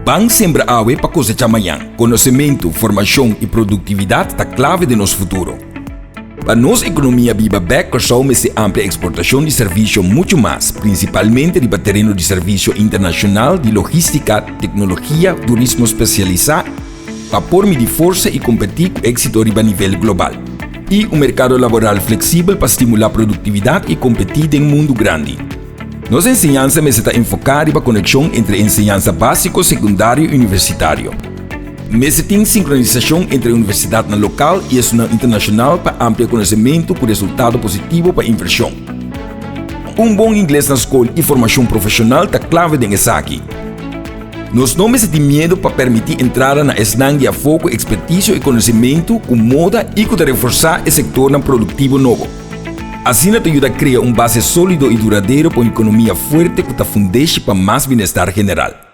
Ban sembra awe pa kosechá mañan. Konosementu, formashon i produktividat ta klave den nos futuro. Pa nos ekonomia biba bèk, Kòrsou mester amplia eksportashon di servisio muchu mas, prinsipalmente riba tereno di servisio internashonal, di logístika, teknologia, turismo spesialisá, pa por midi forsa i kompetí ku éksito riba nivel global. I un merkado laboral fleksibel pa stimulá produktividat i kompetí den mundu grandi. Nos enseñansa mester ta enfoká riba konekshon entre enseñansa básiko, sekundario i universitario. Mester tin sinkronisashon entre universidatnan lokal i esunnan internashonal pa amplia konosementu ku resultado positivo pa invershon. Un bon ingles na skol i formashon profeshonal ta klave den esaki. Nos no mester tin miedu pa permití entrada na esnan di afó ku ekspertisio i konosementu ku moda i ku ta reforsá e sektornan produktivo nobo. Asina ta yuda krea un base sólido i duradero pa un ekonomia fuerte ku ta fundeshi pa mas bienestar general.